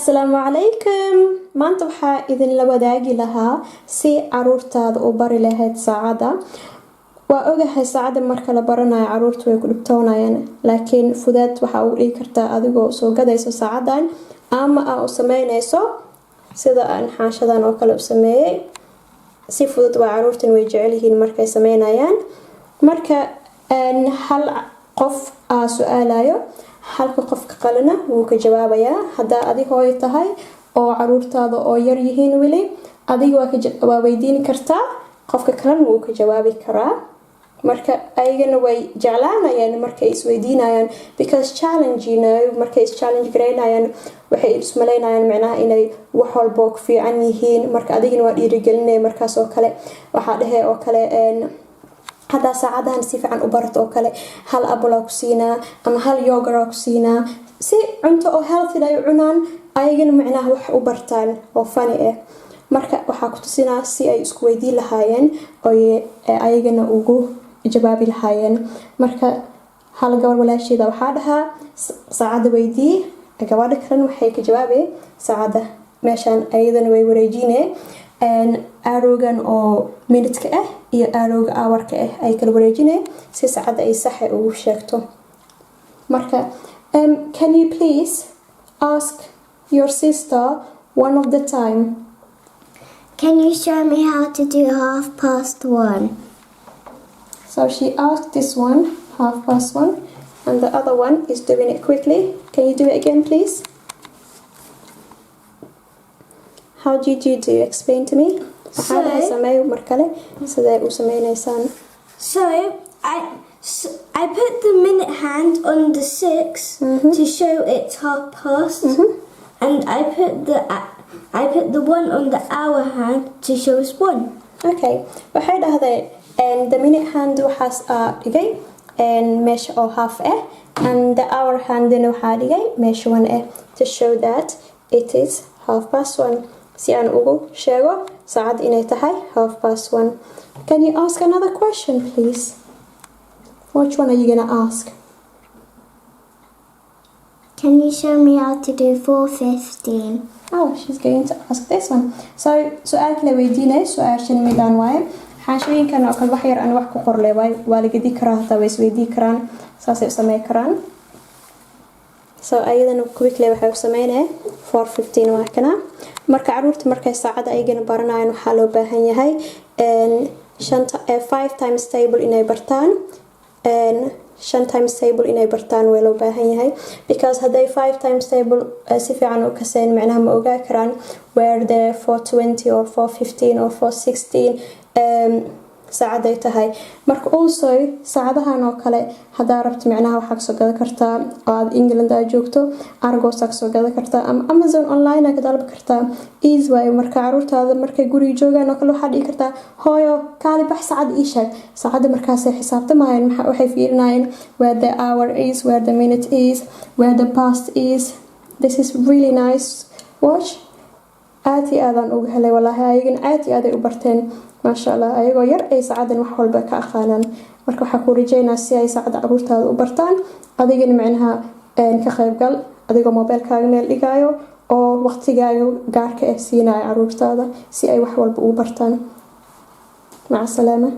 Asalaamu calaykum. Maanta waxaa idinla wadaagi lahaa si caruurtaada u bari lahayd saacadda. Waa ogahay, saacadda marka la baranayo caruurta way ku dhibtoonayaan, laakiin fudaad waxaa ugu dhigi kartaa adigoo soo gadayso saacadan ama aa u sameyneyso sida aan xaashadan oo kale u sameeyey. Si fudud waa, caruurtan way jecel yihiin markay sameynayaan. Marka hal qof aa su-aalayo, halka qofka kalena wuu ka jawaabayaa. Haddaa adi hooyo tahay oo caruurtaada oo yar yihiin weli, adiga waa weydiin kartaa, qofka kalena wuu ka jawaabi karaa. Marka ayagana way jeclaanayaan markay isweydiinayaan, because challenge markay is challenge gareynayaan, waxay ismaleynayaan micnaha inay wax walbo ku fiican yihiin. Marka adigana waa dhiirigelinaya. Markaas oo kale waxaa dhehe oo kale, haddaa saacadahan si fiican u barato oo kale, hal apple ku siinaa ama hal yogurt ku siinaa, si cunto oo healthy ay u cunaan, ayagana micnaha wax u bartaan oo funny ah. Marka waxaa ku tusinaa si ay isku weydiin lahaayeen oy ayagana ugu jawaabi lahaayeen. Marka hal gabar walaasheeda waxaa dhahaa, "Saacadda weydii." Gabadha kalena waxay ka jawaabay saacadda meeshaan, ayadana way wareejine arrowgan oo minutka ah iyo arrowga hourka ah ay kala wareejine si saacadda ay saxa ugu sheegto. Marka can you please ask your sister one of the time? Can you show me how to do 1:30? So she asked this one 1:30, and the other one is doing it quickly. Can you do it again, please? How did you do? Explain to me. Waxaa dhahay, sameey mar kale, sidee u sameyneysaan? So I put the minute hand on the 6 to show it's half past, and I put the one on the hour hand to show it's 1. Okay, waxay dhahdeen the minute hand waxaas aa dhigay meesha oo half ah, and the hour handina waxaa dhigay meesha one ah, to show that it is 1:30, si aan ugu sheego saacad inay tahay 1:30. Can you ask another question, please? Which one are you gonna ask? Can you show me how to do 4:15? Oh, she's going to ask this one. So, su-aal kale weydiinay, su-aashan midaan waaye. Xaanshooyinkan oo kale wax yar aan wax ku qorle waay, waa la gedi karaa, hataa way isweydii karaan, saasay u samey karaan. So ayadana quickly waxay u sameynaya 4:15, waa kana. Marka caruurta markay saacadda ayagana baranayaan, waxaa loo baahan yahay shanta five times table inay bartaan. Shan times table inay bartaan waa loo baahan yahay, because hadday five times table si fiican u kaseen, macnaha ma ogaa karaan where the 4:20 or 4:15 or 4:16 saacaday tahay. Marka also saacadahan oo kale haddaa rabto, micnaha waxaa kasoo gadan kartaa oo aad England aad joogto, Argos aa kasoo gadan kartaa ama Amazon online aa ka dalbi kartaa. Easy waayo. Marka caruurtaada markay guriga joogaan oo kale, waxaa dhihi kartaa, "Hooyo, kaali bax, saacad ii sheeg saacadda." Markaasay xisaabtamayeen, waxay fiirinayeen where the hour is, where the minute is, where the past is. This is really nice watch. Aad iyo aadaan uga helay walaahi. Ayagana aad iyo aad ay u barteen, maasha Allah. Ayagoo yar ay saacadan wax walba ka aqaanaan. Marka waxaa ku rajeynaa si ay saacadda caruurtaada u bartaan, adigana micnaha ka qaybgal adigoo mobeelkaaga meel dhigaayo oo waqtigaaga gaarka ah siinayo caruurtaada si ay wax walba ugu bartaan. Maca salaama.